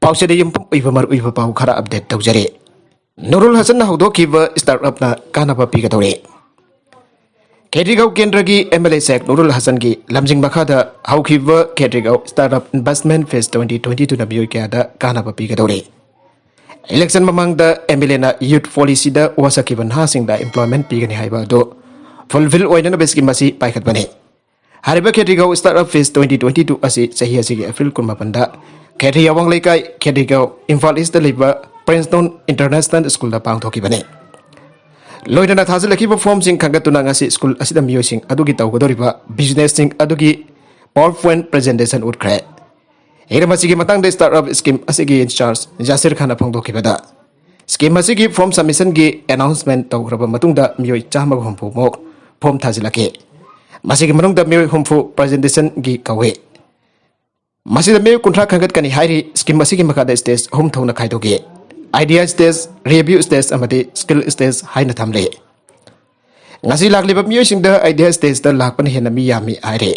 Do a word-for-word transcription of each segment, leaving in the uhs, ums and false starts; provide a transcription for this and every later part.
ꯄꯥꯎꯆꯦꯗ ꯌꯨꯝꯐꯝ ꯑꯣꯏꯕ ꯃꯔꯨꯑꯣꯏꯕ ꯄꯥꯎ ꯈꯔ ꯑꯞꯗꯦꯠ ꯇꯧꯖꯔꯤ꯫ ꯅꯨꯔꯨꯜ ꯍꯁꯟꯅ ꯍꯧꯗꯣꯛꯈꯤꯕ ꯁ꯭ꯇꯥꯔꯠ ꯑꯞꯅ ꯀꯥꯟꯅꯕ ꯄꯤꯒꯗꯧꯔꯤ꯫ ꯈꯦꯇ꯭ꯔꯤꯒꯥꯎ ꯀꯦꯟꯗ꯭ꯔꯒꯤ ꯑꯦꯝ ꯑꯦꯜ ꯑꯦ ꯁꯦꯛ ꯅꯨꯔꯨꯜ ꯍꯁꯟꯒꯤ ꯂꯝꯖꯤꯡ ꯃꯈꯥꯗ ꯍꯧꯈꯤꯕ Khetrigao startup investment phase twenty twenty ꯇꯨꯅ ꯃꯤꯑꯣꯏ ꯀꯌꯥꯗ ꯀꯥꯟꯅꯕ ꯄꯤꯒꯗꯧꯔꯤ꯫ ꯏꯂꯦꯛꯁꯟ ꯃꯃꯥꯡꯗ ꯑꯦꯝ ꯑꯦꯜ ꯑꯦꯅ ꯌꯨꯊ ꯄꯣꯂꯤꯁꯤꯗ ꯋꯥꯁꯛꯈꯤꯕ ꯅꯍꯥꯁꯤꯡꯗ ꯑꯦꯝꯄ꯭ꯂꯣꯏꯃꯦꯟꯠ ꯄꯤꯒꯅꯤ ꯍꯥꯏꯕ ꯑꯗꯨ ꯐꯨꯜꯐꯤꯜ ꯑꯣꯏꯅꯅꯕ ꯁ꯭ꯀꯤꯝ ꯑꯁꯤ ꯄꯥꯏꯈꯠꯄꯅꯤ꯫ ꯍꯥꯏꯔꯤꯕ Khetrigao startup phase twenty twenty two ꯑꯁꯤ ꯆꯍꯤ ꯑꯁꯤꯒꯤ ꯑꯦꯄ꯭ꯔꯤꯜ ꯀꯨꯟꯃꯥꯄꯟꯗ ꯈꯦꯇ꯭ꯔꯤ ꯑꯋꯥꯡ ꯂꯩꯀꯥꯏ, ꯈꯦꯇ꯭ꯔꯤꯒꯥꯎ, ꯏꯝꯐꯥꯜ ꯏꯁꯇ ꯂꯩꯕ ꯄ꯭ꯔꯤꯟꯁꯇꯣꯟ ꯏꯟꯇꯔꯅꯦꯁꯅꯦꯜ ꯁ꯭ꯀꯨꯜꯗ ꯄꯥꯡꯊꯣꯛꯈꯤꯕꯅꯤ꯫ ꯂꯣꯏꯅꯅ ꯊꯥꯖꯤꯜꯂꯛꯈꯤꯕ ꯐꯣꯔꯝꯁꯤꯡ ꯈꯟꯒꯠꯇꯨꯅ ꯉꯁꯤ ꯁ꯭ꯀꯨꯜ ꯑꯁꯤꯗ ꯃꯤꯑꯣꯏꯁꯤꯡ ꯑꯗꯨꯒꯤ ꯇꯧꯒꯗꯧꯔꯤꯕ ꯕꯤꯖꯤꯅꯦꯁꯁꯤꯡ ꯑꯗꯨꯒꯤ ꯄꯥꯋꯔ ꯄꯣꯏꯟꯠ ꯄ꯭ꯔꯖꯦꯟꯇꯦꯁꯟ ꯎꯠꯈ꯭ꯔꯦ꯫ ꯍꯤꯔꯝ ꯑꯁꯤꯒꯤ ꯃꯇꯥꯡꯗ ꯁ꯭ꯇꯥꯔꯠ ꯑꯞ ꯁ꯭ꯀꯤꯝ ꯑꯁꯤꯒꯤ ꯏꯟꯆꯥꯔꯖ ꯌꯥꯁꯤꯔ ꯈꯥꯟꯅ ꯐꯣꯡꯗꯣꯛꯈꯤꯕꯗ, ꯁ꯭ꯀꯤꯝ ꯑꯁꯤꯒꯤ ꯐꯣꯔꯝ ꯁꯕꯃꯤꯁꯟꯒꯤ ꯑꯦꯅꯥꯎꯟꯁꯃꯦꯟꯠ ꯇꯧꯈ꯭ꯔꯕ ꯃꯇꯨꯡꯗ ꯃꯤꯑꯣꯏ ꯆꯥꯝꯃꯒ ꯍꯨꯝꯐꯨ ꯃꯨꯛ ꯐꯣꯔꯝ ꯊꯥꯖꯤꯜꯂꯛꯈꯤ꯫ ꯃꯁꯤꯒꯤ ꯃꯅꯨꯡꯗ ꯃꯤꯑꯣꯏ ꯍꯨꯝꯐꯨ ꯄ꯭ꯔꯖꯦꯟꯇꯦꯁꯟꯒꯤ ꯀꯧꯏ꯫ ꯃꯁꯤꯗ ꯃꯤꯑꯣꯏ ꯀꯨꯟꯊ꯭ꯔꯥ ꯈꯟꯒꯠꯀꯅꯤ ꯍꯥꯏꯔꯤ꯫ ꯁ꯭ꯀꯤꯝ ꯑꯁꯤꯒꯤ ꯃꯈꯥꯗ ꯁ꯭ꯇꯦꯖ ꯑꯍꯨꯝ ꯊꯣꯛꯅ ꯈꯥꯏꯗꯣꯛꯏ: ꯑꯥꯏꯗꯤꯌꯥ ꯁ꯭ꯇꯦꯖ, ꯔꯤꯚ꯭ꯌꯨ ꯁ꯭ꯇꯦꯖ ꯑꯃꯗꯤ ꯁ꯭ꯀꯤꯜ ꯁ꯭ꯇꯦꯖ ꯍꯥꯏꯅ ꯊꯝꯂꯤ꯫ ꯉꯁꯤ ꯂꯥꯛꯂꯤꯕ ꯃꯤꯑꯣꯏꯁꯤꯡꯗ ꯑꯥꯏꯗꯤꯌꯥ ꯁ꯭ꯇꯦꯖꯇ ꯂꯥꯛꯄꯅ ꯍꯦꯟꯅ ꯃꯤ ꯌꯥꯝꯃꯤ ꯍꯥꯏꯔꯤ꯫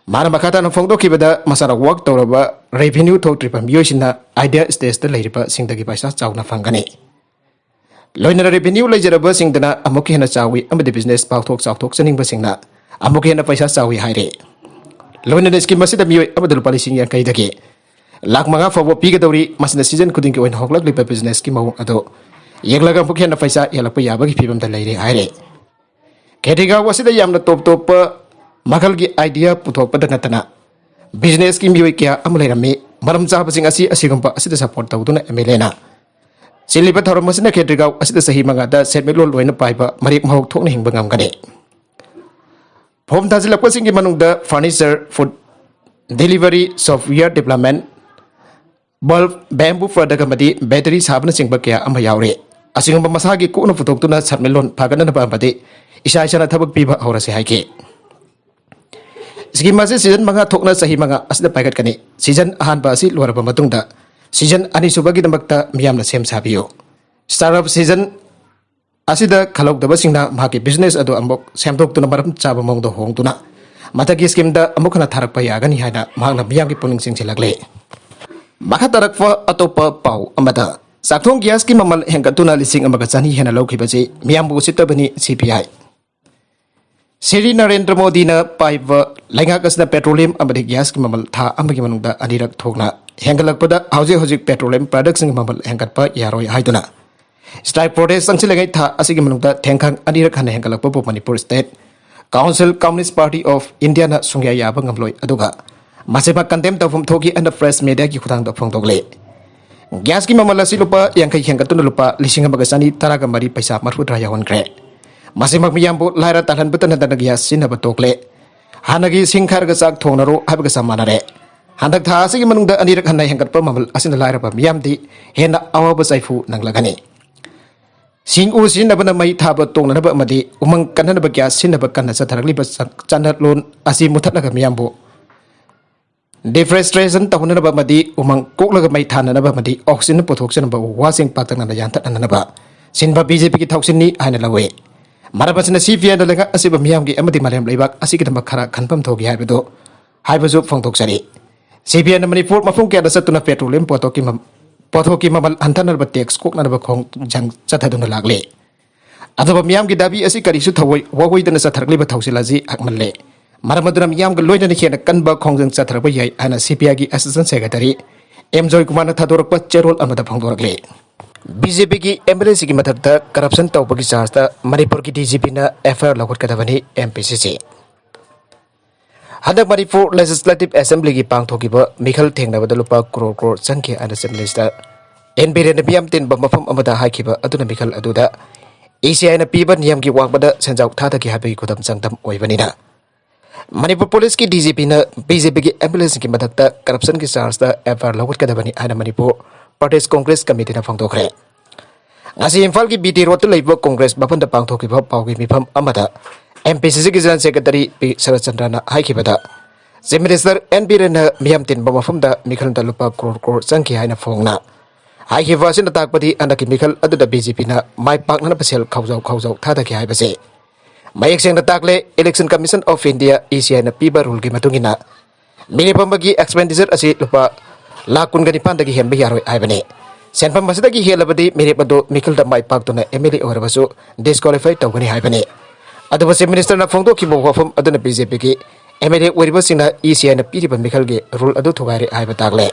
ꯃꯥꯅ ꯃꯈꯥ ꯇꯥꯅ ꯐꯣꯡꯗꯣꯛꯈꯤꯕꯗ, ꯃꯁꯥꯅ ꯋꯥꯔꯛ ꯇꯧꯔꯕ ꯔꯦꯚꯤꯅ꯭ꯌꯨ ꯊꯣꯛꯇ꯭ꯔꯤꯕ ꯃꯤꯑꯣꯏꯁꯤꯡꯅ ꯑꯥꯏꯗꯤꯌꯥ ꯁ꯭ꯇꯦꯖꯇ ꯂꯩꯔꯤꯕꯁꯤꯡꯗꯒꯤ ꯄꯩꯁꯥ ꯆꯥꯎꯅ ꯐꯪꯒꯅꯤ꯫ ꯂꯣꯏꯅꯅ ꯔꯦꯚꯤꯅ꯭ꯌꯨ ꯂꯩꯖꯔꯕꯁꯤꯡꯗꯅ ꯑꯃꯨꯛꯀ ꯍꯦꯟꯅ ꯆꯥꯎꯏ ꯑꯃꯗꯤ ꯕꯤꯖꯤꯅꯦꯁ ꯄꯥꯛꯊꯣꯛ ꯆꯥꯎꯊꯣꯛꯆꯅꯤꯡꯕꯁꯤꯡꯅ ꯑꯃꯨꯛꯀ ꯍꯦꯟꯅ ꯄꯩꯁꯥ ꯆꯥꯎꯏ ꯍꯥꯏꯔꯤ꯫ ꯂꯣꯏꯅꯅ ꯁ꯭ꯀꯤꯝ ꯑꯁꯤꯗ ꯃꯤꯑꯣꯏ ꯑꯃꯗ ꯂꯨꯄꯥ ꯂꯤꯁꯤꯡ ꯌꯥꯡꯈꯩꯗꯒꯤ ꯂꯥꯈ ꯃꯉꯥ ꯐꯥꯎꯕ ꯄꯤꯒꯗꯧꯔꯤ꯫ ꯃꯁꯤꯅ ꯁꯤꯖꯟ ꯈꯨꯗꯤꯡꯒꯤ ꯑꯣꯏꯅ ꯍꯧꯔꯛꯂꯤꯕ ꯕꯤꯖꯤꯅꯦꯁꯀꯤ ꯃꯑꯣꯡ ꯑꯗꯨ ꯌꯦꯡꯂꯒ ꯑꯃꯨꯛꯀ ꯍꯦꯟꯅ ꯄꯩꯁꯥ ꯍꯦꯜꯂꯛꯄ ꯌꯥꯕꯒꯤ ꯐꯤꯕꯝꯗ ꯂꯩꯔꯦ ꯍꯥꯏꯔꯤ꯫ ꯈꯦꯇ꯭ꯔꯤꯒꯥꯎ ꯑꯁꯤꯗ ꯌꯥꯝꯅ ꯇꯣꯞ ꯇꯣꯞꯄ ꯃꯈꯜꯒꯤ ꯑꯥꯏꯗꯤꯌꯥ ꯄꯨꯊꯣꯛꯄꯗ ꯅꯠꯇꯅ ꯕꯤꯖꯤꯅꯦꯁꯀꯤ ꯃꯤꯑꯣꯏ ꯀꯌꯥ ꯑꯃ ꯂꯩꯔꯝꯃꯤ꯫ ꯃꯔꯝ ꯆꯥꯕꯁꯤꯡ ꯑꯁꯤ ꯑꯁꯤꯒꯨꯝꯕ ꯑꯁꯤꯗ ꯁꯄꯣꯔꯠ ꯇꯧꯗꯨꯅ ꯑꯦꯝ ꯑꯦꯜ ꯑꯦꯅ ꯁꯤꯜꯂꯤꯕ ꯊꯧꯔꯝ ꯑꯁꯤꯅ ꯈꯦꯇ꯭ꯔꯤꯒꯥꯎ ꯑꯁꯤꯗ ꯆꯍꯤ ꯃꯉꯥꯗ ꯁꯦꯟꯃꯤꯠꯂꯣꯟ ꯂꯣꯏꯅ ꯄꯥꯏꯕ, ꯃꯔꯦꯛ ꯃꯍꯧ ꯊꯣꯛꯅ ꯍꯤꯡꯕ ꯉꯝꯒꯅꯤ꯫ ꯐꯣꯔꯝ ꯊꯥꯖꯤꯜꯂꯛꯄꯁꯤꯡꯒꯤ ꯃꯅꯨꯡꯗ furniture, food delivery, software development, bulb, bamboo product ꯑꯃꯗꯤ ꯕꯦꯇꯔꯤ ꯁꯥꯕꯅꯆꯤꯡꯕ ꯀꯌꯥ ꯑꯃ ꯌꯥꯎꯔꯤ꯫ ꯑꯁꯤꯒꯨꯝꯕ ꯃꯁꯥꯒꯤ ꯀꯣꯛꯅ ꯄꯨꯊꯣꯛꯇꯨꯅ ꯁꯦꯟꯃꯤꯠꯂꯣꯟ ꯐꯒꯠꯅꯅꯕ ꯑꯃꯗꯤ ꯏꯁꯥ ꯏꯁꯥꯅ ꯊꯕꯛ ꯄꯤꯕ ꯍꯧꯔꯁꯤ ꯍꯥꯏꯈꯤ꯫ ꯁ꯭ꯀꯤꯝ ꯑꯁꯤ ꯁꯤꯖꯟ ꯃꯉꯥ ꯊꯣꯛꯅ ꯆꯍꯤ ꯃꯉꯥ ꯑꯁꯤꯗ ꯄꯥꯏꯈꯠꯀꯅꯤ꯫ ꯁꯤꯖꯟ ꯑꯍꯥꯟꯕ ꯑꯁꯤ ꯂꯣꯏꯔꯕ ꯃꯇꯨꯡꯗ ꯁꯤꯖꯟ ꯑꯅꯤꯁꯨꯕꯒꯤꯗꯃꯛꯇ ꯃꯤꯌꯥꯝꯅ ꯁꯦꯝ ꯁꯥꯕꯤꯌꯨ꯫ ꯁ꯭ꯇꯥꯔꯠ ꯑꯞ ꯁꯤꯖꯟ ꯑꯁꯤꯗ ꯈꯜꯍꯧꯗꯕꯁꯤꯡꯅ ꯃꯍꯥꯛꯀꯤ ꯕꯤꯖꯤꯅꯦꯁ ꯑꯗꯨ ꯑꯃꯨꯛ ꯁꯦꯝꯗꯣꯛꯇꯨꯅ ꯃꯔꯝ ꯆꯥꯕ ꯃꯑꯣꯡꯗ ꯍꯣꯡꯗꯨꯅ ꯃꯊꯛꯀꯤ ꯁ꯭ꯀꯤꯝꯗ ꯑꯃꯨꯛ ꯍꯟꯅ ꯊꯥꯔꯛꯄ ꯌꯥꯒꯅꯤ ꯍꯥꯏꯅ ꯃꯍꯥꯛꯅ ꯃꯤꯌꯥꯝꯒꯤ ꯄꯨꯛꯅꯤꯡ ꯆꯤꯡꯁꯤꯜꯂꯛꯂꯤ꯫ ꯃꯈꯥ ꯇꯥꯔꯛꯄ ꯑꯇꯣꯞꯄ ꯄꯥꯎ ꯑꯃꯗ, ꯆꯥꯛꯊꯣꯡ ꯒ꯭ꯌꯥꯁꯀꯤ ꯃꯃꯜ ꯍꯦꯟꯒꯠꯇꯨꯅ ꯂꯤꯁꯤꯡ ꯑꯃꯒ ꯆꯅꯤ ꯍꯦꯟꯅ ꯂꯧꯈꯤꯕꯁꯤ ꯃꯤꯌꯥꯝꯕꯨ ꯎꯁꯤꯠꯇꯕꯅꯤ, ꯁꯤ ꯄꯤ ꯑꯥꯏ꯫ ꯁ꯭ꯔꯤ ꯅꯔꯦꯟꯗ꯭ꯔ ꯃꯣꯗꯤꯅ ꯄꯥꯏꯕ ꯂꯩꯉꯥꯛ ꯑꯁꯤꯅ ꯄꯦꯇ꯭ꯔꯣꯂꯤꯌꯝ ꯑꯃꯗꯤ ꯒ꯭ꯌꯥꯁꯀꯤ ꯃꯃꯜ ꯊꯥ ꯑꯃꯒꯤ ꯃꯅꯨꯡꯗ ꯑꯅꯤꯔꯛ ꯊꯣꯛꯅ ꯍꯦꯟꯒꯠꯂꯛꯄꯗ ꯍꯧꯖꯤꯛ ꯍꯧꯖꯤꯛ ꯄꯦꯇ꯭ꯔꯣꯂꯤꯌꯝ ꯄ꯭ꯔꯗꯛꯁꯤꯡꯒꯤ ꯃꯃꯜ ꯍꯦꯟꯒꯠꯄ ꯌꯥꯔꯣꯏ ꯍꯥꯏꯗꯨꯅ ꯁ꯭ꯇ꯭ꯔꯥꯏꯛ ꯄ꯭ꯔꯣꯇꯦꯁ ꯆꯪꯁꯤꯜꯂꯤꯉꯩ ꯊꯥ ꯑꯁꯤꯒꯤ ꯃꯅꯨꯡꯗ ꯊꯦꯡꯈꯥꯡ ꯑꯅꯤꯔꯛ ꯍꯟꯅ ꯍꯦꯟꯒꯠꯂꯛꯄꯕꯨ Manipur state council communist party of ꯏꯟꯗꯤꯌꯥꯅ ꯁꯨꯡꯌꯥ ꯌꯥꯕ ꯉꯝꯂꯣꯏ, ꯑꯗꯨꯒ ꯃꯁꯤꯃꯛ ꯀꯟꯗꯦꯝ ꯇꯧꯐꯝ ꯊꯣꯛꯈꯤ ꯍꯥꯏꯅ ꯄ꯭ꯔꯦꯁ ꯃꯤꯗꯤꯌꯥꯒꯤ ꯈꯨꯠꯊꯥꯡꯗ ꯐꯣꯡꯗꯣꯛꯂꯤ꯫ ꯒ꯭ꯌꯥꯁꯀꯤ ꯃꯃꯜ ꯑꯁꯤ ꯂꯨꯄꯥ ꯌꯥꯡꯈꯩ ꯍꯦꯟꯒꯠꯇꯨꯅ ꯂꯨꯄꯥ ꯂꯤꯁꯤꯡ ꯑꯃꯒ ꯆꯅꯤ ꯇꯔꯥꯒ ꯃꯔꯤ ꯄꯩꯁꯥ ꯃꯔꯤꯐꯨꯇꯔꯥ ꯌꯧꯍꯟꯈ꯭ꯔꯦ꯫ ꯃꯁꯤꯃꯛ ꯃꯤꯌꯥꯝꯕꯨ ꯂꯥꯏꯔ ꯇꯥꯜꯍꯟꯕꯇ ꯅꯠꯇꯅ ꯒ꯭ꯌꯥꯁ ꯁꯤꯖꯤꯟꯅꯕ ꯇꯣꯛꯂꯦ꯫ ꯍꯥꯟꯅꯒꯤ ꯁꯤꯡ ꯈꯥꯏꯔꯒ ꯆꯥꯛ ꯊꯣꯡꯅꯔꯣ ꯍꯥꯏꯕꯒ ꯆꯞ ꯃꯥꯟꯅꯔꯦ꯫ ꯍꯟꯗꯛ ꯊꯥ ꯑꯁꯤꯒꯤ ꯃꯅꯨꯡꯗ ꯑꯅꯤꯔꯛ ꯍꯟꯅ ꯍꯦꯟꯒꯠꯄ ꯃꯃꯜ ꯑꯁꯤꯅ ꯂꯥꯏꯔꯕ ꯃꯤꯌꯥꯝꯗꯤ ꯍꯦꯟꯅ ꯑꯋꯥꯕ ꯆꯩꯐꯨ ꯅꯪꯂꯒꯅꯤ꯫ ꯁꯤꯡ ꯎ ꯁꯤꯖꯤꯟꯅꯕꯅ ꯃꯩ ꯊꯥꯕ ꯇꯣꯛꯅꯅꯕ ꯑꯃꯗꯤ ꯎꯃꯪ ꯀꯟꯅꯅꯕ ꯒ꯭ꯌꯥꯁ ꯁꯤꯖꯤꯟꯅꯕ ꯀꯟꯅ ꯆꯠꯊꯔꯛꯂꯤꯕ ꯆꯠꯅꯂꯣꯟ ꯑꯁꯤ ꯃꯨꯊꯠꯂꯒ ꯃꯤꯌꯥꯝꯕꯨ deforestation ꯇꯧꯅꯅꯕ ꯑꯃꯗꯤ ꯎꯃꯪ ꯀꯣꯛꯂꯒ ꯃꯩ ꯊꯥꯅꯅꯕ ꯑꯃꯗꯤ oxygen ꯄꯨꯊꯣꯛꯆꯅꯕ ꯋꯥꯁꯤꯡ ꯄꯥꯛꯇꯛꯅꯅ ꯌꯥꯟꯊꯠꯅꯅꯕ ꯁꯤꯟꯕ ꯕꯤ ꯖꯦ ꯄꯤꯒꯤ ꯊꯧꯁꯤꯜꯅꯤ ꯍꯥꯏꯅ ꯂꯧꯏ꯫ ꯃꯔꯝ ꯑꯁꯤꯅ ꯁꯤ ꯄꯤ ꯑꯥꯏꯅ ꯂꯩꯉꯥꯛ ꯑꯁꯤꯕꯨ ꯃꯤꯌꯥꯝꯒꯤ ꯑꯃꯗꯤ ꯃꯥꯂꯦꯝ ꯂꯩꯕꯥꯛ ꯑꯁꯤꯒꯤꯗꯃꯛ ꯈꯔ ꯈꯟꯐꯝ ꯊꯣꯛꯏ ꯍꯥꯏꯕꯗꯨ ꯍꯥꯏꯕꯁꯨ ꯐꯣꯡꯗꯣꯛꯆꯔꯤ꯫ ꯁꯤ ꯄꯤ ꯑꯥꯏꯅ ꯃꯅꯤꯄꯨꯔ ꯃꯐꯝ ꯀꯌꯥꯗ ꯆꯠꯇꯨꯅ ꯄꯦꯇ꯭ꯔꯣꯂꯤꯌꯝ ꯄꯣꯠꯊꯣꯛꯀꯤ ꯃ-, ꯄꯣꯠꯊꯣꯛꯀꯤ ꯃꯃꯜ ꯍꯟꯊꯅꯕ ꯇꯦꯛꯁ ꯀꯣꯛꯅꯅꯕ ꯈꯣꯡꯖꯪ ꯆꯠꯊꯗꯨꯅ ꯂꯥꯛꯂꯤ꯫ ꯑꯗꯨꯕꯨ ꯃꯤꯌꯥꯝꯒꯤ ꯗꯥꯕꯤ ꯑꯁꯤ ꯀꯔꯤꯁꯨ ꯊꯧꯑꯣꯏ ꯋꯥꯑꯣꯏꯗꯅ ꯆꯠꯊꯔꯛꯂꯤꯕ ꯊꯧꯁꯤꯜ ꯑꯁꯤ ꯍꯛꯃꯜꯂꯦ꯫ ꯃꯔꯝ ꯑꯗꯨꯅ ꯃꯤꯌꯥꯝꯒ ꯂꯣꯏꯅꯅ ꯍꯦꯟꯅ ꯀꯟꯕ ꯈꯣꯡꯖꯪ ꯆꯠꯊꯔꯛꯄ ꯌꯥꯏ ꯍꯥꯏꯅ ꯁꯤ ꯄꯤ ꯑꯥꯏꯒꯤ ꯑꯦꯁꯤꯁꯇꯦꯟ ꯁꯦꯀ꯭ꯔꯦꯇꯔꯤ ꯑꯦꯝ ꯖꯣꯏꯀꯨꯃꯥꯔꯅ ꯊꯥꯗꯣꯔꯛꯄ ꯆꯦꯔꯣꯜ ꯑꯃꯗ ꯐꯣꯡꯗꯣꯔꯛꯂꯤ꯫ ꯕꯤ ꯖꯦ ꯄꯤꯒꯤ ꯑꯦꯝ ꯑꯦꯜ ꯑꯦꯁꯤꯡꯒꯤ ꯃꯊꯛꯇ ꯀꯔꯞꯁꯟ ꯇꯧꯕꯒꯤ ꯆꯥꯔꯖꯇ ꯃꯅꯤꯄꯨꯔꯒꯤ ꯗꯤ ꯖꯤ ꯄꯤꯅ ꯑꯦꯐ ꯑꯥꯏ ꯑꯥꯔ ꯂꯧꯈꯠꯀꯗꯕꯅꯤ, ꯑꯦꯝ ꯄꯤ ꯁꯤ ꯁꯤ꯫ ꯍꯟꯗꯛ ꯃꯅꯤꯄꯨꯔ ꯂꯦꯖꯤꯁꯂꯦꯇꯤꯚ ꯑꯦꯁꯦꯝꯕ꯭ꯂꯤꯒꯤ ꯄꯥꯡꯊꯣꯛꯈꯤꯕ ꯃꯤꯈꯜ ꯊꯦꯡꯅꯕꯗ ꯂꯨꯄꯥ ꯀ꯭ꯔꯣꯔ ꯀ꯭ꯔꯣꯔ ꯆꯪꯈꯤ ꯍꯥꯏꯅ ꯆꯤꯐ ꯃꯤꯅꯤꯁꯇꯔ ꯑꯦꯟ ꯕꯤꯔꯦꯟꯅ ꯃꯤꯌꯥꯝ ꯇꯤꯟꯕ ꯃꯐꯝ ꯑꯃꯗ ꯍꯥꯏꯈꯤꯕ ꯑꯗꯨꯅ ꯃꯤꯈꯜ ꯑꯗꯨꯗ ꯏ ꯁꯤ ꯑꯥꯏꯅ ꯄꯤꯕ ꯅꯤꯌꯝꯒꯤ ꯋꯥꯡꯃꯗ ꯁꯦꯟꯖꯥꯎ ꯊꯥꯗꯈꯤ ꯍꯥꯏꯕꯒꯤ ꯈꯨꯗꯝ ꯆꯥꯡꯗꯝ ꯑꯣꯏꯕꯅꯤꯅ ꯃꯅꯤꯄꯨꯔ ꯄꯨꯂꯤꯁꯀꯤ ꯗꯤ ꯖꯤ ꯄꯤꯅ ꯕꯤ ꯖꯦ ꯄꯤꯒꯤ ꯑꯦꯝ ꯑꯦꯜ ꯑꯦꯁꯤꯡꯒꯤ ꯃꯊꯛꯇ ꯀꯔꯞꯁꯟꯒꯤ ꯆꯥꯔꯖꯇ ꯑꯦꯐ ꯑꯥꯏ ꯑꯥꯔ ꯂꯧꯈꯠꯀꯗꯕꯅꯤ ꯍꯥꯏꯅ ꯃꯅꯤꯄꯨꯔ ꯄ꯭ꯔꯗꯦꯁ ꯀꯣꯡꯒ꯭ꯔꯦꯁ ꯀꯃꯤꯇꯤꯅ ꯐꯣꯡꯗꯣꯛꯈ꯭ꯔꯦ꯫ ꯉꯁꯤ ꯏꯝꯐꯥꯜꯒꯤ ꯕꯤ ꯇꯤ ꯔꯣꯗꯇ ꯂꯩꯕ ꯀꯣꯡꯒ꯭ꯔꯦꯁ ꯚꯕꯟꯗ ꯄꯥꯡꯊꯣꯛꯈꯤꯕ ꯄꯥꯎꯒꯤ ꯃꯤꯐꯝ ꯑꯃꯗ ꯑꯦꯝ ꯄꯤ ꯁꯤ ꯁꯤꯒꯤ ꯖꯦꯅꯔꯦꯜ ꯁꯦꯀ꯭ꯔꯦꯇꯔꯤ ꯄꯤ ꯁꯔꯠꯆꯟꯗ꯭ꯔꯅ ꯍꯥꯏꯈꯤꯕꯗ, ꯆꯤꯐ ꯃꯤꯅꯤꯁꯇꯔ ꯑꯦꯟ ꯕꯤꯔꯦꯟꯅ ꯃꯤꯌꯥꯝ ꯇꯤꯟꯕ ꯃꯐꯝꯗ ꯃꯤꯈꯜꯗ ꯂꯨꯄꯥ ꯀ꯭ꯔꯣꯔ ꯀ꯭ꯔꯣꯔ ꯆꯪꯈꯤ ꯍꯥꯏꯅ ꯐꯣꯡꯅ ꯍꯥꯏꯈꯤꯕ ꯑꯁꯤꯅ ꯇꯥꯛꯄꯗꯤ ꯍꯟꯗꯛꯀꯤ ꯃꯤꯈꯜ ꯑꯗꯨꯗ ꯕꯤ ꯖꯦ ꯄꯤꯅ ꯃꯥꯏ ꯄꯥꯛꯅꯅꯕ ꯁꯦꯜ ꯈꯥꯎꯖꯥꯎ ꯈꯥꯎꯖꯥꯎ ꯊꯥꯗꯈꯤ ꯍꯥꯏꯕꯁꯤ ꯃꯌꯦꯛ ꯁꯦꯡꯅ ꯇꯥꯛꯂꯦ꯫ Election Commission of India, E ꯁꯤ ꯑꯥꯏꯅ ꯄꯤꯕ ꯔꯨꯜꯒꯤ ꯃꯇꯨꯡ ꯏꯟꯅ ꯃꯤꯔꯦꯞ ꯑꯃꯒꯤ ꯑꯦꯛꯁꯄꯦꯟꯗꯤꯆꯔ ꯑꯁꯤ ꯂꯨꯄꯥ ꯂꯥꯈ ꯀꯨꯟꯒ ꯅꯤꯄꯥꯟꯗꯒꯤ ꯍꯦꯟꯕ ꯌꯥꯔꯣꯏ ꯍꯥꯏꯕꯅꯤ꯫ ꯁꯦꯟꯐꯝ ꯑꯁꯤꯗꯒꯤ ꯍꯦꯜꯂꯕꯗꯤ ꯃꯤꯔꯦꯞ ꯑꯗꯨ ꯃꯤꯈꯜꯗ ꯃꯥꯏ ꯄꯥꯛꯇꯨꯅ MLA ꯑꯣꯏꯔꯕꯁꯨ disqualify ꯇꯧꯒꯅꯤ ꯍꯥꯏꯕꯅꯤ꯫ ꯑꯗꯨꯕꯨ Chief Minister ꯅ ꯐꯣꯡꯗꯣꯛꯈꯤꯕ ꯋꯥꯐꯝ ꯑꯗꯨꯅ BJP ꯒꯤ MLA ꯑꯣꯏꯔꯤꯕꯁꯤꯡꯅ ECI ꯅ ꯄꯤꯔꯤꯕ ꯃꯤꯈꯜꯒꯤ rule ꯑꯗꯨ ꯊꯨꯒꯥꯏꯔꯦ ꯍꯥꯏꯕ ꯇꯥꯛꯂꯦ꯫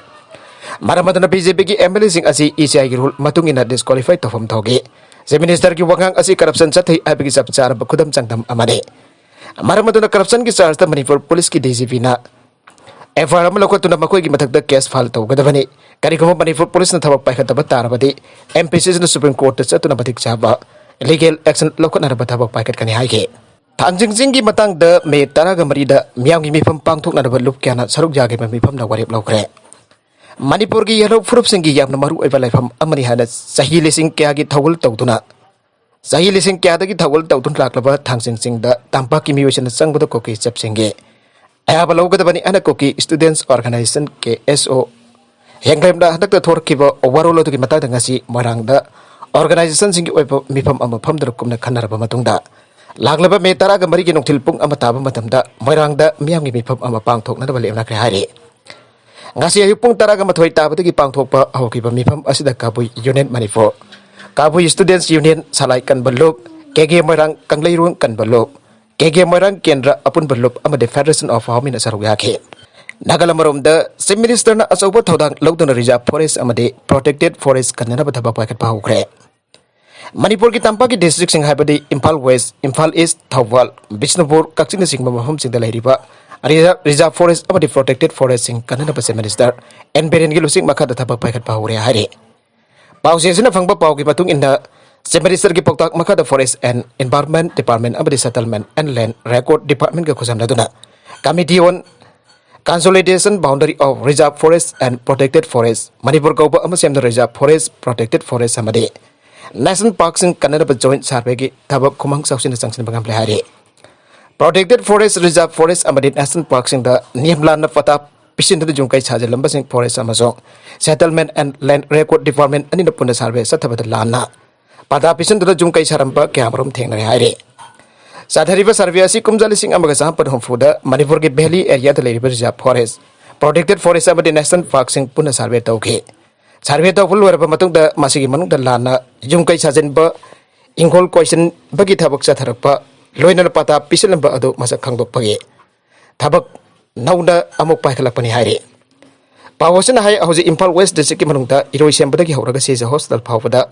ꯃꯔꯝ ꯑꯗꯨꯅ BJP ꯒꯤ MLA ꯁꯤꯡ ꯑꯁꯤ ECI ꯒꯤ rule ꯃꯇꯨꯡ ꯏꯟꯅ disqualify ꯇꯧꯐꯝ ꯊꯣꯛꯏ꯫ Chief Minister ꯒꯤ ꯋꯥꯉꯥꯡ ꯑꯁꯤ corruption ꯆꯠꯊꯩ ꯍꯥꯏꯕꯒꯤ ꯆꯞ ꯆꯥꯔꯕ ꯈꯨꯗꯝ ꯆꯥꯡꯗꯝ ꯑꯃꯅꯤ꯫ ꯃꯔꯝ ꯑꯗꯨꯅ corruption ꯒꯤ charge ꯇ ꯃꯅꯤꯄꯨꯔ ꯄꯨꯂꯤꯁꯀꯤ DGP ꯅ FIR ꯑꯃ ꯂꯧꯈꯠꯇꯨꯅ ꯃꯈꯣꯏꯒꯤ ꯃꯊꯛꯇ case file ꯇꯧꯒꯗꯕꯅꯤ꯫ ꯀꯔꯤꯒꯨꯝꯕ ꯃꯅꯤꯄꯨꯔ ꯄꯨꯂꯤꯁꯅ ꯊꯕꯛ ꯄꯥꯏꯈꯠꯇꯕ ꯇꯥꯔꯕꯗꯤ MPCC ꯅ Supreme Court ꯇ ꯆꯠꯇꯨꯅ ꯃꯇꯤꯛ ꯆꯥꯕ legal action ꯂꯧꯈꯠꯅꯅꯕ ꯊꯕꯛ ꯄꯥꯏꯈꯠꯀꯅꯤ ꯍꯥꯏꯈꯤ꯫ ꯊꯥꯡꯖꯤꯡ ꯆꯤꯡꯒꯤ ꯃꯇꯥꯡꯗ ꯃꯦ ꯇꯔꯥꯒ ꯃꯔꯤꯗ ꯃꯤꯌꯥꯝꯒꯤ ꯃꯤꯐꯝ ꯄꯥꯡꯊꯣꯛꯅꯅꯕ ꯂꯨꯞ ꯀꯌꯥꯅ ꯁꯔꯨꯛ ꯌꯥꯈꯤꯕ ꯃꯤꯐꯝꯅ ꯋꯥꯔꯦꯞ ꯂꯧꯈ꯭ꯔꯦ꯫ ꯃꯅꯤꯄꯨꯔꯒꯤ ꯌꯦꯜꯍꯧ ꯐꯨꯔꯨꯞꯁꯤꯡꯒꯤ ꯌꯥꯝꯅ ꯃꯔꯨ ꯑꯣꯏꯕ ꯂꯥꯏꯐꯝ ꯑꯃꯅꯤ ꯍꯥꯏꯅ ꯆꯍꯤ ꯂꯤꯁꯤꯡ ꯀꯌꯥꯒꯤ ꯊꯧꯒꯜ ꯇꯧꯗꯨꯅ, ꯆꯍꯤ ꯂꯤꯁꯤꯡ ꯀꯌꯥꯗꯒꯤ ꯊꯧꯒꯜ ꯇꯧꯗꯨꯅ ꯂꯥꯛꯂꯕ ꯊꯥꯡꯖꯤꯡ ꯆꯤꯡꯗ ꯇꯝꯄꯥꯛꯀꯤ ꯃꯤꯑꯣꯏꯁꯤꯡꯅ ꯆꯪꯕꯗ ꯀꯨꯀꯤ ꯆꯞꯁꯤꯡꯒꯤ ꯑꯌꯥꯕ ꯂꯧꯒꯗꯕꯅꯤ ꯍꯥꯏꯅ ꯀꯨꯀꯤ Students Organisation, KSO, ꯍꯦꯟꯒ꯭ꯔꯦꯝꯗ ꯍꯟꯗꯛꯇ ꯊꯣꯔꯛꯈꯤꯕ ꯋꯥꯔꯣꯜ ꯑꯗꯨꯒꯤ ꯃꯇꯥꯡꯗ ꯉꯁꯤ ꯃꯣꯏꯔꯥꯡꯗ organization ꯁꯤꯡꯒꯤ ꯑꯣꯏꯕ ꯃꯤꯐꯝ ꯑꯃ ꯐꯝꯗꯨꯅ ꯀꯨꯞꯅ ꯈꯟꯅꯔꯕ ꯃꯇꯨꯡꯗ, ꯂꯥꯛꯂꯕ ꯃꯦ ꯇꯔꯥꯒ ꯃꯔꯤꯒꯤ ꯅꯨꯡꯊꯤꯜ ꯄꯨꯡ ꯑꯃ ꯇꯥꯕ ꯃꯇꯝꯗ ꯃꯣꯏꯔꯥꯡꯗ ꯃꯤꯌꯥꯝꯒꯤ ꯃꯤꯐꯝ ꯑꯃ ꯄꯥꯡꯊꯣꯛꯅꯅꯕ ꯂꯦꯞꯅꯈ꯭ꯔꯦ ꯍꯥꯏꯔꯤ꯫ ꯉꯁꯤ ꯑꯌꯨꯛ ꯄꯨꯡ ꯇꯔꯥꯒ ꯃꯥꯊꯣꯏ ꯇꯥꯕꯗꯒꯤ ꯄꯥꯡꯊꯣꯛꯄ ꯍꯧꯈꯤꯕ ꯃꯤꯐꯝ ꯑꯁꯤꯗ ꯀꯕꯨꯏ Union ꯃꯅꯤꯄꯨꯔ, ꯀꯕꯨꯏ Students Union ꯁꯂꯥꯏ ꯀꯟꯕ ꯂꯨꯞ, KK ꯃꯣꯏꯔꯥꯡ ꯀꯪꯂꯩꯔꯣꯡ ꯀꯟꯕ ꯂꯨꯞ, KK ꯃꯣꯏꯔꯥꯡ ꯀꯦꯟꯗ꯭ꯔ ꯑꯄꯨꯟꯕ ꯂꯨꯞ ꯑꯃꯗꯤ Federation of Hawmin ꯅ ꯁꯔꯨꯛ ꯌꯥꯈꯤ꯫ ꯅꯥꯒꯥꯂꯦꯟ ꯃꯔꯣꯝꯗ Chief Minister ꯅ ꯑꯆꯧꯕ ꯊꯧꯗꯥꯡ ꯂꯧꯗꯨꯅ reserve forest ꯑꯃꯗꯤ protected forest ꯀꯟꯅꯅꯕ ꯊꯕꯛ ꯄꯥꯏꯈꯠꯄ ꯍꯧꯈ꯭ꯔꯦ꯫ ꯃꯅꯤꯄꯨꯔꯒꯤ ꯇꯝꯄꯥꯛꯀꯤ district ꯁꯤꯡ ꯍꯥꯏꯕꯗꯤ ꯏꯝꯐꯥꯜ West, ꯏꯝꯐꯥꯜ East, ꯊꯧꯕꯥꯜ, ꯕꯤꯁꯅꯨꯄꯨꯔ, ꯀꯛꯆꯤꯡꯅꯆꯤꯡꯕ ꯃꯐꯝꯁꯤꯡꯗ ꯂꯩꯔꯤꯕ reserve, reserve forest ꯑꯃꯗꯤ protected forest ꯁꯤꯡ ꯀꯟꯅꯅꯕ Chief Minister ꯑꯦꯟ ꯕꯤꯔꯦꯟꯒꯤ ꯂꯨꯆꯤꯡ ꯃꯈꯥꯗ ꯊꯕꯛ ꯄꯥꯏꯈꯠꯄ ꯍꯧꯔꯦ ꯍꯥꯏꯔꯤ꯫ ꯄꯥꯎꯆꯦ ꯑꯁꯤꯅ ꯐꯪꯕ ꯄꯥꯎꯒꯤ ꯃꯇꯨꯡ ꯏꯟꯅ, Chief Minister ꯒꯤ ꯄꯥꯎꯇꯥꯛ ꯃꯈꯥꯗ Forest and Environment Department ꯑꯃꯗꯤ Settlement and Land Record Department ꯀ ꯈꯨꯠꯁꯝꯅꯗꯨꯅ Committee on Consolidation Boundary of Reserve Forest and Protected Forest, Manipur ꯀꯧꯕ ꯑꯃ ꯁꯦꯝꯗꯨꯅ reserve forest, protected forest ꯑꯃꯗꯤ national park ꯁꯤꯡ ꯀꯟꯅꯅꯕ joint survey ꯒꯤ ꯊꯕꯛ ꯈꯨꯃꯥꯡ ꯆꯥꯎꯁꯤꯟꯅ ꯆꯪꯁꯤꯟꯕ ꯉꯝꯂꯦ ꯍꯥꯏꯔꯤ꯫ Protected forest, reserve forest ꯑꯃꯗꯤ national park ꯁꯤꯡꯗ ꯅꯤꯌꯝ ꯂꯥꯟꯅ ꯄꯇꯥ ꯄꯤꯁꯤꯟꯗꯨꯅ ꯌꯨꯝ ꯀꯩ ꯁꯥꯖꯤꯜꯂꯝꯕꯁꯤꯡ Forest ꯑꯃꯁꯨꯡ Settlement and Land Record Department ꯑꯅꯤꯅ ꯄꯨꯟꯅ survey ꯆꯠꯊꯕꯗ ꯂꯥꯟꯅ ꯄꯇꯥ ꯄꯤꯁꯤꯟꯗꯨꯅ ꯌꯨꯝ ꯀꯩ ꯁꯥꯔꯝꯕ ꯀꯌꯥꯃꯔꯨꯝ ꯊꯦꯡꯅꯔꯦ ꯍꯥꯏꯔꯤ꯫ ꯆꯠꯊꯔꯤꯕ survey ꯑꯁꯤ ꯀꯨꯝꯖꯥ ꯂꯤꯁꯤꯡ ꯑꯃꯒ ꯆꯥꯃꯥꯄꯟ ꯍꯨꯝꯐꯨꯗ ꯃꯅꯤꯄꯨꯔꯒꯤ valley area ꯗ ꯂꯩꯔꯤꯕ reserve forest, ꯄ꯭ꯔꯣꯇꯦꯛꯇꯦꯗ ꯐꯣꯔꯦꯁ ꯑꯃꯗꯤ ꯅꯦꯁꯅꯦꯜ ꯄꯥꯔꯛꯁꯤꯡ ꯄꯨꯟꯅ ꯁꯔꯚꯦ ꯇꯧꯈꯤ꯫ ꯁꯔꯚꯦ ꯇꯧꯕ ꯂꯣꯏꯔꯕ ꯃꯇꯨꯡꯗ ꯃꯁꯤꯒꯤ ꯃꯅꯨꯡꯗ ꯂꯥꯟꯅ ꯌꯨꯝ ꯀꯩ ꯁꯥꯖꯤꯟꯕ, ꯏꯪꯈꯣꯜ ꯀꯣꯏꯁꯤꯟꯕꯒꯤ ꯊꯕꯛ ꯆꯠꯊꯔꯛꯄ, ꯂꯣꯏꯅꯅ ꯄꯇꯥ ꯄꯤꯁꯤꯜꯂꯝꯕ ꯑꯗꯨ ꯃꯁꯛ ꯈꯪꯗꯣꯛꯄꯒꯤ ꯊꯕꯛ ꯅꯧꯅ ꯑꯃꯨꯛ ꯄꯥꯏꯈꯠꯂꯛꯄꯅꯤ ꯍꯥꯏꯔꯤ꯫ ꯄꯥꯎ ꯑꯁꯤꯅ ꯍꯥꯏ, ꯍꯧꯖꯤꯛ ꯏꯝꯐꯥꯜ ꯋꯦꯁ ꯗꯤꯁꯇ꯭ꯔꯤꯛꯀꯤ ꯃꯅꯨꯡꯗ ꯏꯔꯣꯏꯁꯦꯝꯕꯗꯒꯤ ꯍꯧꯔꯒ ꯁꯤꯖ ꯍꯣꯁꯄꯤꯇꯥꯜ ꯐꯥꯎꯕꯗ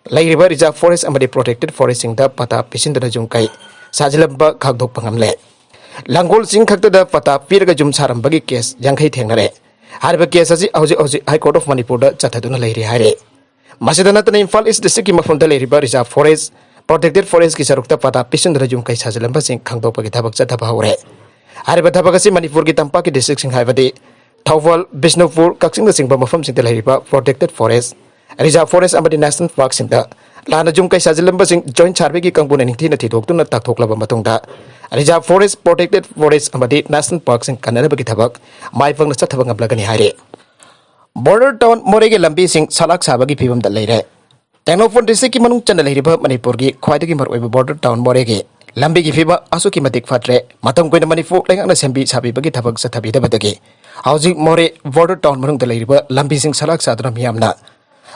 ꯂꯩꯔꯤꯕ ꯔꯤꯖꯥꯔꯚ ꯐꯣꯔꯦꯁ ꯑꯃꯗꯤ ꯄ꯭ꯔꯣꯇꯦꯛꯇꯦꯗ ꯐꯣꯔꯦꯁꯁꯤꯡꯗ ꯄꯇꯥ ꯄꯤꯁꯤꯟꯗꯨꯅ ꯌꯨꯝ ꯀꯩ ꯁꯥꯖꯤꯜꯂꯝꯕ ꯈꯪꯗꯣꯛꯄ ꯉꯝꯂꯦ꯫ ꯂꯥꯡꯒꯣꯜ ꯆꯤꯡ ꯈꯛꯇꯗ ꯄꯇꯥ ꯄꯤꯔꯒ ꯌꯨꯝ ꯁꯥꯔꯝꯕꯒꯤ ꯀꯦꯁ ꯌꯥꯡꯈꯩ ꯊꯦꯡꯅꯔꯦ꯫ ꯍꯥꯏꯔꯤꯕ ꯀꯦꯁ ꯑꯁꯤ ꯍꯧꯖꯤꯛ ꯍꯧꯖꯤꯛ ꯍꯥꯏ ꯀꯣꯔꯠ ꯑꯣꯐ ꯃꯅꯤꯄꯨꯔꯗ ꯆꯠꯊꯗꯨꯅ ꯂꯩꯔꯤ ꯍꯥꯏꯔꯦ꯫ ꯃꯁꯤꯗ ꯅꯠꯇꯅ ꯏꯝꯐꯥꯜ ꯏꯁ ꯗꯤꯁꯇ꯭ꯔꯤꯛꯀꯤ ꯃꯐꯝꯗ ꯂꯩꯔꯤꯕ ꯔꯤꯖꯥꯔꯚ ꯐꯣꯔꯦꯁ, ꯄ꯭ꯔꯣꯇꯦꯛꯇꯦꯗ ꯐꯣꯔꯦꯁꯀꯤ ꯁꯔꯨꯛꯇ ꯄꯇꯥ ꯄꯤꯁꯤꯟꯗꯨꯅ ꯌꯨꯝ ꯀꯩ ꯁꯥꯖꯤꯜꯂꯝꯕꯁꯤꯡ ꯈꯪꯗꯣꯛꯄꯒꯤ ꯊꯕꯛ ꯆꯠꯊꯕ ꯍꯧꯔꯦ꯫ ꯍꯥꯏꯔꯤꯕ ꯊꯕꯛ ꯑꯁꯤ ꯃꯅꯤꯄꯨꯔꯒꯤ ꯇꯝꯄꯥꯛꯀꯤ ꯗꯤꯁꯇ꯭ꯔꯤꯛꯁꯤꯡ ꯍꯥꯏꯕꯗꯤ ꯊꯧꯕꯥꯜ, ꯕꯤꯁꯅꯨꯄꯨꯔ, ꯀꯛꯆꯤꯡꯅꯆꯤꯡꯕ ꯃꯐꯝꯁꯤꯡꯗ ꯂꯩꯔꯤꯕ ꯄ꯭ꯔꯣꯇꯦꯛꯇꯦꯗ ꯐꯣꯔꯦꯁ, ꯔꯤꯖꯥꯔꯚ ꯐꯣꯔꯦꯁ ꯑꯃꯗꯤ ꯅꯦꯁꯅꯦꯜ ꯄꯥꯔꯛꯁꯤꯡꯗ ꯂꯥꯟꯅ ꯌꯨꯝ ꯀꯩ ꯁꯥꯖꯤꯜꯂꯝꯕꯁꯤꯡ ꯖꯣꯏꯟꯠ ꯁꯔꯚꯦꯒꯤ ꯀꯥꯡꯕꯨꯅ ꯅꯤꯡꯊꯤꯅ ꯊꯤꯗꯣꯛꯇꯨꯅ ꯇꯥꯛꯊꯣꯛꯂꯕ ꯃꯇꯨꯡꯗ ꯔꯤꯖꯥꯔꯚ ꯐꯣꯔꯦꯁ, ꯄ꯭ꯔꯣꯇꯦꯛꯇꯦꯗ ꯐꯣꯔꯦꯁ ꯑꯃꯗꯤ ꯅꯦꯁꯅꯦꯜ ꯄꯥꯔꯛꯁꯤꯡ ꯀꯟꯅꯅꯕꯒꯤ ꯊꯕꯛ ꯃꯥꯏ ꯄꯥꯛꯅ ꯆꯠꯊꯕ ꯉꯝꯂꯒꯅꯤ ꯍꯥꯏꯔꯤ꯫ ꯕꯣꯔꯗꯔ ꯇꯥꯎꯟ ꯃꯣꯔꯦꯒꯤ ꯂꯝꯕꯤꯁꯤꯡ ꯁꯂꯥꯛ ꯁꯥꯕꯒꯤ ꯐꯤꯕꯝꯗ ꯂꯩꯔꯦ꯫ ꯇꯦꯡꯅꯧꯄꯜ ꯗꯤꯁꯇ꯭ꯔꯤꯛꯀꯤ ꯃꯅꯨꯡ ꯆꯟꯅ ꯂꯩꯔꯤꯕ ꯃꯅꯤꯄꯨꯔꯒꯤ ꯈ꯭ꯋꯥꯏꯗꯒꯤ ꯃꯔꯨꯑꯣꯏꯕ ꯕꯣꯔꯗꯔ ꯇꯥꯎꯟ ꯃꯣꯔꯦꯒꯤ ꯂꯝꯕꯤꯒꯤ ꯐꯤꯕꯝ ꯑꯁꯨꯛꯀꯤ ꯃꯇꯤꯛ ꯐꯠꯇ꯭ꯔꯦ꯫ ꯃꯇꯝ ꯀꯨꯏꯅ ꯃꯅꯤꯄꯨꯔ ꯂꯩꯉꯥꯛꯅ ꯁꯦꯝꯕꯤ ꯁꯥꯕꯤꯕꯒꯤ ꯊꯕꯛ ꯆꯠꯊꯕꯤꯗꯕꯗꯒꯤ ꯍꯧꯖꯤꯛ ꯃꯣꯔꯦ ꯕꯣꯔꯗꯔ ꯇꯥꯎꯟ ꯃꯅꯨꯡꯗ ꯂꯩꯔꯤꯕ ꯂꯝꯕꯤꯁꯤꯡ ꯁꯂꯥꯛ ꯁꯥꯗꯨꯅ ꯃꯤꯌꯥꯝꯅ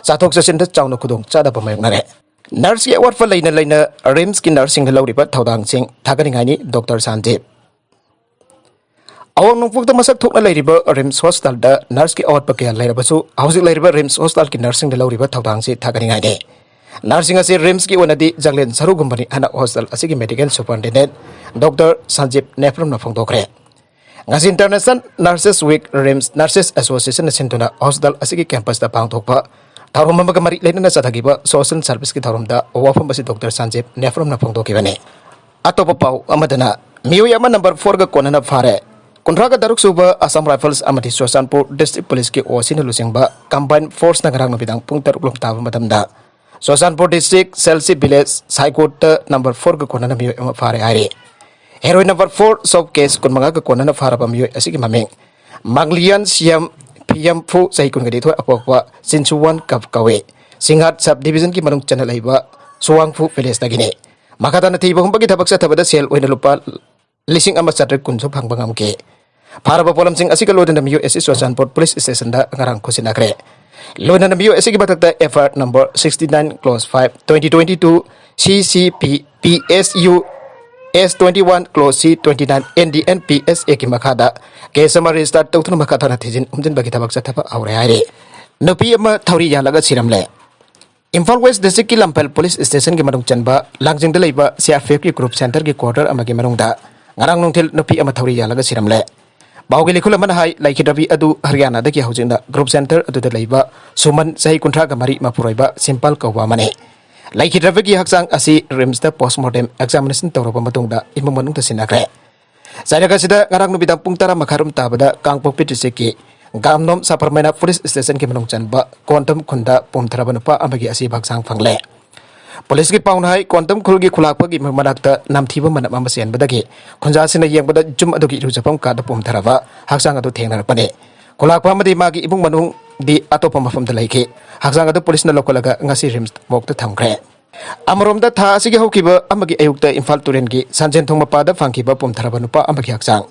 ꯆꯠꯊꯣꯛ ꯆꯠꯁꯤꯟꯗ ꯆꯥꯎꯅ ꯈꯨꯗꯣꯡ ꯆꯥꯗꯕ ꯃꯥꯌꯣꯛꯅꯔꯦ꯫ ꯅꯔꯁꯀꯤ ꯑꯋꯥꯠꯄ ꯂꯩꯅ ꯂꯩꯅ ꯔꯤꯝꯁꯀꯤ ꯅꯔꯁꯁꯤꯡꯗ ꯂꯧꯔꯤꯕ ꯊꯧꯗꯥꯡꯁꯤꯡ ꯊꯥꯒꯠꯅꯤꯡꯉꯥꯏꯅꯤ ꯗꯣꯛꯇꯔ ꯁꯥꯟꯖꯤꯞ꯫ ꯑꯋꯥꯡ ꯅꯣꯡꯄꯣꯛꯇ ꯃꯁꯛ ꯊꯣꯛꯅ ꯂꯩꯔꯤꯕ ꯔꯤꯝꯁ ꯍꯣꯁꯄꯤꯇꯥꯜꯗ ꯅꯔꯁꯀꯤ ꯑꯋꯥꯠꯄ ꯀꯌꯥ ꯂꯩꯔꯕꯁꯨ, ꯍꯧꯖꯤꯛ ꯂꯩꯔꯤꯕ ꯔꯤꯝꯁ ꯍꯣꯁꯄꯤꯇꯥꯜꯒꯤ ꯅꯔꯁꯁꯤꯡꯗ ꯂꯧꯔꯤꯕ ꯊꯧꯗꯥꯡꯁꯤ ꯊꯥꯒꯠꯅꯤꯡꯉꯥꯏꯅꯤ꯫ ꯅꯔꯁꯁꯤꯡ ꯑꯁꯤ ꯔꯤꯝꯁꯀꯤ ꯑꯣꯏꯅꯗꯤ ꯖꯪꯂꯦꯟ ꯁꯔꯨꯒꯨꯝꯕꯅꯤ ꯍꯥꯏꯅ ꯍꯣꯁꯄꯤꯇꯥꯜ ꯑꯁꯤꯒꯤ ꯃꯦꯗꯤꯀꯦꯜ ꯁꯨꯄꯔꯤꯟꯇꯦꯟꯗꯦꯟꯠ ꯗꯣꯛꯇꯔ ꯁꯟꯖꯤꯞ ꯅꯦꯐ꯭ꯔꯝꯅ ꯐꯣꯡꯗꯣꯛꯈ꯭ꯔꯦ꯫ ꯉꯁꯤ international nurses week RIMS nurses ꯑꯦꯁꯣꯁꯤꯌꯦꯁꯟꯅ ꯁꯤꯟꯗꯨꯅ ꯍꯣꯁꯄꯤꯇꯥꯜ ꯑꯁꯤꯒꯤ ꯀꯦꯝꯄꯁꯇ ꯄꯥꯡꯊꯣꯛꯄ ꯊꯧꯔꯝ ꯑꯃꯒ ꯃꯔꯤ ꯂꯩꯅꯅ ꯆꯠꯊꯈꯤꯕ ꯁꯣꯁꯤꯌꯦꯜ ꯁꯔꯚꯤꯁꯀꯤ ꯊꯧꯔꯝꯗ ꯋꯥꯐꯝ ꯑꯁꯤ ꯗꯣꯛꯇꯔ ꯁꯟꯖꯤꯞ ꯅꯦꯐ꯭ꯔꯝꯅ ꯐꯣꯡꯗꯣꯛꯈꯤꯕꯅꯤ꯫ ꯑꯇꯣꯞꯄ ꯄꯥꯎ ꯑꯃꯗꯅ, ꯃꯤꯑꯣꯏ ꯑꯃ ꯅꯝꯕꯔ ꯐꯣꯔꯒ ꯀꯣꯟꯅꯅ ꯐꯥꯔꯦ꯫ ꯀꯨꯟꯊ꯭ꯔꯥꯒ ꯇꯔꯨꯛ ꯁꯨꯕ ꯑꯁꯥꯝ ꯔꯥꯏꯐꯜꯁ ꯑꯃꯗꯤ ꯆꯨꯔꯆꯥꯟꯄꯨꯔ ꯗꯤꯁꯇ꯭ꯔꯤꯛ ꯄꯨꯂꯤꯁꯀꯤ ꯑꯣ ꯑꯁꯤꯅ ꯂꯨꯆꯤꯡꯕ ꯀꯝꯕꯥꯏꯟ ꯐꯣꯔꯁꯅ ꯉꯔꯥꯡ ꯅꯨꯃꯤꯗꯥꯡ ꯄꯨꯡ ꯇꯔꯨꯛ ꯂꯣꯝ ꯇꯥꯕ ꯃꯇꯝꯗ ꯆꯨꯔꯆꯥꯟꯄꯨꯔ ꯗꯤꯁꯇ꯭ꯔꯤꯛ ꯁꯦꯜꯁꯤ ꯚꯤꯂꯦꯖ ꯁꯥꯏꯀꯣꯠꯇ ꯅꯝꯕꯔ ꯐꯣꯔꯒ ꯀꯣꯟꯅꯅ ꯃꯤꯑꯣꯏ ꯑꯃ ꯐꯥꯔꯦ ꯍꯥꯏꯔꯤ꯫ Heroin number four soap case ꯀꯨꯟꯃꯉꯥꯒ ꯀꯣꯟꯅꯅ ꯐꯥꯔꯕ ꯃꯤꯑꯣꯏ ꯑꯁꯤꯒꯤ ꯃꯃꯤꯡ ꯃꯥꯡꯂꯤꯌꯥꯟ ꯁꯤꯌꯝ ꯐꯤꯌꯝꯐꯨ, ꯆꯍꯤ ꯀꯨꯟꯒ ꯅꯤꯊꯣꯏ ꯑꯄꯣꯛꯄ, ꯆꯤꯟꯁꯨꯋꯥꯟ ꯀꯞ ꯀꯧꯏ꯫ ꯁꯤꯡꯍꯥꯠ ꯁꯕ ꯗꯤꯕꯤꯖꯟꯒꯤ ꯃꯅꯨꯡ ꯆꯟꯅ ꯂꯩꯕ ꯁꯨꯋꯥꯡꯐꯨ ꯚꯤꯂꯦꯖꯇꯒꯤꯅꯤ꯫ ꯃꯈꯥ ꯇꯥꯅ ꯊꯤꯕ ꯍꯨꯝꯕꯒꯤ ꯊꯕꯛ ꯆꯠꯊꯕꯗ ꯁꯦꯜ ꯑꯣꯏꯅ ꯂꯨꯄꯥ ꯂꯤꯁꯤꯡ ꯑꯃ ꯆꯥꯇ꯭ꯔꯦꯠ ꯀꯨꯟꯁꯨ ꯐꯪꯕ ꯉꯝꯈꯤ꯫ ꯐꯥꯔꯕ ꯄꯣꯠꯂꯝꯁꯤꯡ ꯑꯁꯤꯒ ꯂꯣꯏꯅꯅ ꯃꯤꯑꯣꯏ ꯑꯁꯤ ꯆꯨꯔꯆꯥꯟꯄꯨꯔ ꯄꯨꯂꯤꯁ ꯁ꯭ꯇꯦꯁꯟꯗ ꯉꯔꯥꯡ ꯈꯨꯠꯁꯤꯟꯅꯈ꯭ꯔꯦ꯫ ꯂꯣꯏꯅꯅ ꯃꯤꯑꯣꯏ ꯑꯁꯤꯒꯤ ꯃꯊꯛꯇ F I R number sixty nine clause five twenty twenty two C C P P S U S twenty one clause C twenty nine N D N P S A ꯒꯤ ꯃꯈꯥꯗ case ꯑꯃ register ꯇꯧꯗꯨꯅ ꯃꯈꯥ ꯇꯥꯅ ꯊꯤꯖꯤꯟ ꯍꯨꯝꯖꯤꯟꯕꯒꯤ ꯊꯕꯛ ꯆꯠꯊꯕ ꯍꯧꯔꯦ ꯍꯥꯏꯔꯤ꯫ ꯅꯨꯄꯤ ꯑꯃ ꯊꯧꯔꯤ ꯌꯥꯜꯂꯒ ꯁꯤꯔꯝꯂꯦ꯫ ꯏꯝꯐꯥꯜ West District ꯀꯤ ꯂꯝꯐꯦꯜ ꯄꯨꯂꯤꯁ ꯁ꯭ꯇꯦꯁꯟꯒꯤ ꯃꯅꯨꯡ ꯆꯟꯕ ꯂꯥꯡꯖꯤꯡꯗ ꯂꯩꯕ C R P F ꯀꯤ group centre ꯒꯤ quarter ꯑꯃꯒꯤ ꯃꯅꯨꯡꯗ ꯉꯔꯥꯡ ꯅꯨꯡꯊꯤꯜ ꯅꯨꯄꯤ ꯑꯃ ꯊꯧꯔꯤ ꯌꯥꯜꯂꯒ ꯁꯤꯔꯝꯂꯦ꯫ ꯄꯥꯎꯒꯤ ꯂꯩꯈꯨꯜ ꯑꯃꯅ ꯍꯥꯏ, ꯂꯩꯈꯤꯗ꯭ꯔꯕꯤ ꯑꯗꯨ ꯍꯔꯤꯌꯥꯅꯥꯗꯒꯤ ꯍꯧꯖꯤꯛꯅ group centre ꯑꯗꯨꯗ ꯂꯩꯕ ꯁꯨꯃꯟ, ꯆꯍꯤ ꯀꯨꯟꯊ꯭ꯔꯥꯒ ꯃꯔꯤ, ꯃꯄꯨꯔꯣꯏꯕ ꯁꯤꯝꯄꯜ ꯀꯧꯕ ꯑꯃꯅꯤ꯫ ꯂꯩꯈꯤꯗ꯭ꯔꯕꯒꯤ ꯍꯛꯆꯥꯡ ꯑꯁꯤ ꯔꯤꯝꯁꯇ postmortem examination ꯇꯧꯔꯕ ꯃꯇꯨꯡꯗ ꯏꯃꯨꯡ ꯃꯅꯨꯡꯗ ꯁꯤꯟꯅꯈ꯭ꯔꯦ꯫ ꯆꯩꯔꯛ ꯑꯁꯤꯗ ꯉꯔꯥꯡ ꯅꯨꯃꯤꯗꯥꯡ ꯄꯨꯡ ꯇꯔꯥ ꯃꯈꯥꯏꯔꯣꯝ ꯇꯥꯕꯗ ꯀꯥꯡꯄꯣꯛꯄꯤ district ꯀꯤ ꯒꯥꯝꯅꯣꯝ ꯁꯕꯔꯃꯩꯅ ꯄꯨꯂꯤꯁ ꯁ꯭ꯇꯦꯁꯟꯒꯤ ꯃꯅꯨꯡ ꯆꯟꯕ ꯀꯣꯟꯇꯝ ꯈꯨꯟꯗ ꯄꯣꯝꯊꯔꯕ ꯅꯨꯄꯥ ꯑꯃꯒꯤ ꯑꯁꯤꯕ ꯍꯛꯆꯥꯡ ꯐꯪꯂꯦ꯫ ꯄꯨꯂꯤꯁꯀꯤ ꯄꯥꯎꯅ ꯍꯥꯏ, ꯀꯣꯟꯇꯝ ꯈꯨꯜꯒꯤ ꯈꯨꯂꯥꯛꯄꯒꯤ ꯃꯅꯥꯛꯇ ꯅꯝꯊꯤꯕ ꯃꯅꯝ ꯑꯃ ꯆꯦꯟꯕꯗꯒꯤ ꯈꯨꯟꯖꯥꯁꯤꯡꯅ ꯌꯦꯡꯕꯗ ꯌꯨꯝ ꯑꯗꯨꯒꯤ ꯏꯔꯨꯖꯐꯝ ꯀꯥꯗ ꯄꯣꯝꯊꯔꯕ ꯍꯛꯆꯥꯡ ꯑꯗꯨ ꯊꯦꯡꯅꯔꯛꯄꯅꯤ꯫ ꯈꯨꯂꯥꯛꯄ ꯑꯃꯗꯤ ꯃꯥꯒꯤ ꯏꯃꯨꯡ ꯃꯅꯨꯡꯗꯤ ꯑꯇꯣꯞꯄ ꯃꯐꯝꯗ ꯂꯩꯈꯤ꯫ ꯍꯛꯆꯥꯡ ꯑꯗꯨ ꯄꯨꯂꯤꯁꯅ ꯂꯧꯈꯠꯂꯒ ꯉꯁꯤ ꯔꯤꯝꯁ ꯃꯣꯔꯒꯇ ꯊꯝꯈ꯭ꯔꯦ꯫ ꯑꯃꯔꯣꯝꯗ, ꯊꯥ ꯑꯁꯤꯒꯤ ꯍꯧꯈꯤꯕ ꯑꯃꯒꯤ ꯑꯌꯨꯛꯇ ꯏꯝꯐꯥꯜ ꯇꯨꯔꯦꯜꯒꯤ ꯁꯟꯖꯦꯟꯊꯣꯡ ꯃꯄꯥꯗ ꯐꯪꯈꯤꯕ ꯄꯣꯝꯊꯔꯕ ꯅꯨꯄꯥ ꯑꯃꯒꯤ ꯍꯛꯆꯥꯡ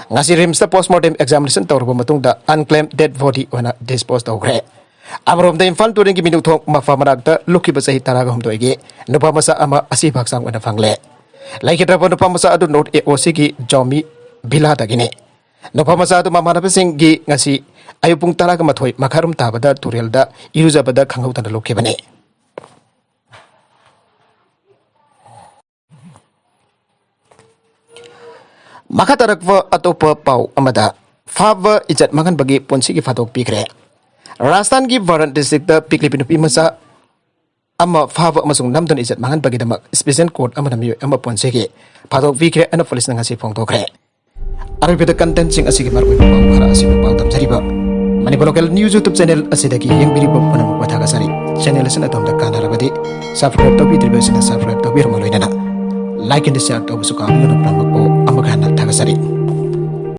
ꯉꯁꯤ ꯔꯤꯝꯁꯇ postmortem examination ꯇꯧꯔꯕ ꯃꯇꯨꯡꯗ unclaimed dead body ꯑꯣꯏꯅ dispose ꯇꯧꯈ꯭ꯔꯦ꯫ ꯑꯃꯔꯣꯝꯗ, ꯏꯝꯐꯥꯜ ꯇꯨꯔꯦꯜꯒꯤ ꯃꯤꯅꯨꯊꯣꯡ ꯃꯐꯥ ꯃꯅꯥꯛꯇ ꯂꯨꯞꯈꯤꯕ ꯆꯍꯤ ꯇꯔꯥꯒ ꯍꯨꯝꯗꯣꯏꯒꯤ ꯅꯨꯄꯥ ꯃꯆꯥ ꯑꯃ ꯑꯁꯤꯕ ꯍꯛꯆꯥꯡ ꯑꯣꯏꯅ ꯐꯪꯂꯦ꯫ ꯂꯩꯈꯤꯗ꯭ꯔꯕ ꯅꯨꯄꯥ ꯃꯆꯥ ꯑꯗꯨ North A O C ꯒꯤ ꯖꯣꯃꯤ ꯚꯤꯂꯥꯗꯒꯤꯅꯤ꯫ ꯅꯨꯄꯥ ꯃꯆꯥ ꯑꯗꯨ ꯃꯃꯥꯟꯅꯕꯁꯤꯡꯒꯤ ꯉꯁꯤ ꯑꯌꯨꯛ ꯄꯨꯡ ꯇꯔꯥꯒ ꯃꯥꯊꯣꯏ ꯃꯈꯥꯏꯔꯣꯝ ꯇꯥꯕꯗ ꯇꯨꯔꯦꯜꯗ ꯏꯔꯨꯖꯕꯗ ꯈꯪꯍꯧꯗꯅ ꯂꯨꯞꯈꯤꯕꯅꯤ꯫ ꯃꯈꯥ ꯇꯥꯔꯛꯄ ꯑꯇꯣꯞꯄ ꯄꯥꯎ ꯑꯃꯗ, ꯐꯥꯕ ꯏꯖꯠ ꯃꯥꯡꯍꯟꯕꯒꯤ ꯄꯨꯟꯁꯤꯒꯤ ꯐꯥꯗꯣꯛ ꯄꯤꯈ꯭ꯔꯦ꯫ ꯔꯥꯖꯁꯊꯥꯟꯒꯤ ꯕꯔꯟ district ꯇ ꯄꯤꯛꯂꯤꯕꯤ ꯅꯨꯄꯤ ꯃꯆꯥ ꯑꯃ ꯐꯥꯕ ꯑꯃꯁꯨꯡ ꯅꯝꯗꯨꯅ ꯏꯖꯠ ꯃꯥꯡꯍꯟꯕꯒꯤꯗꯃꯛ special court ꯑꯃꯅ ꯃꯤꯑꯣꯏ ꯑꯃ ꯄꯨꯟꯁꯤꯒꯤ ꯐꯥꯗꯣꯛ ꯄꯤꯈ꯭ꯔꯦ ꯍꯥꯏꯅ ꯄꯨꯂꯤꯁꯅ ꯉꯁꯤ ꯐꯣꯡꯗꯣꯛꯈ꯭ꯔꯦ꯫ ꯑꯔꯣꯏꯕꯗ contentꯁꯤꯡ ꯑꯁꯤꯒꯤ ꯃꯔꯨꯑꯣꯏꯕ ꯄꯥꯎ ꯈꯔ ꯑꯁꯤꯕꯨ ꯄꯥꯎ ꯇꯝꯖꯔꯤꯕ Manipur Local News YouTube channel ꯑꯁꯤꯗꯒꯤ ꯌꯦꯡꯕꯤꯔꯤꯕ ꯄꯨꯝꯅꯃꯛꯄꯨ ꯊꯥꯒꯠꯆꯔꯤ꯫ Channel ꯑꯁꯤꯅ ꯑꯗꯣꯝꯗ ꯀꯥꯟꯅꯔꯕꯗꯤ subscribe ꯇꯧꯕꯤꯗ꯭ꯔꯤꯕꯁꯤꯡꯅ subscribe ꯇꯧꯕꯤꯔꯝꯃ ꯂꯣꯏꯅꯅ like and share ꯇꯧꯕꯁꯨ ꯀꯥꯎꯕꯤꯒꯅꯨ꯫ ꯄꯨꯝꯅꯃꯛꯄꯨ ꯑꯃꯨꯛ ꯍꯟꯅ ꯊꯥꯒꯠꯆꯔꯤ꯫